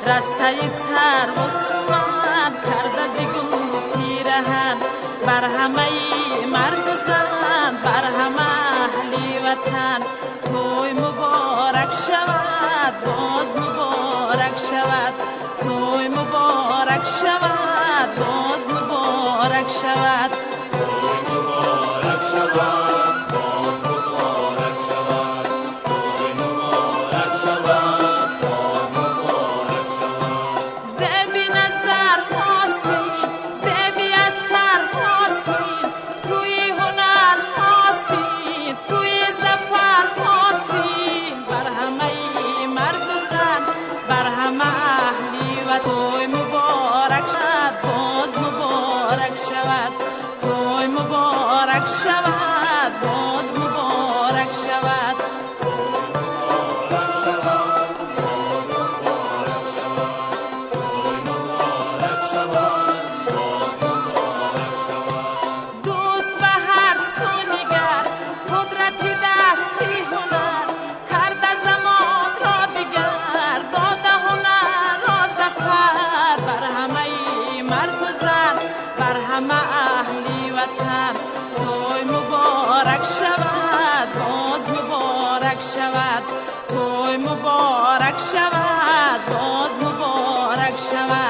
Растаи сарву суман карда зи гул пираҳан. Бар ҳамаи марду зан, бар ҳама аҳли ватан тӯй муборак шавад, боз муборак шавад. Тӯй муборак шавад, боз муборак шавад. Тӯй муборак шавад, боз муборак шавад. Тӯй муборак шавад, боз муборак шавад. Зеби назар ҳастӣ, зеби асар ҳастӣ, тӯи ҳунар ҳастӣ, тӯи зафар ҳастӣ. Бар ҳамаи марду зан, бар ҳама аҳли ва тӯй муборак шавад, боз муборак шавад. Тӯй муборак шавад, боз муборак шавад. Муборак шавад, боз муборак шавад. Тӯй муборак шавад, боз муборак шавад. Дӯст ба ҳар су нигар, қудрати дасти ҳунар карда замонро дигар, дода ҳунарро зафар. Бар ҳамаи марду зан, бар ҳама аҳли ватан тӯй муборак шавад, боз муборак шавад. Тӯй муборак шавад, боз муборак шавад.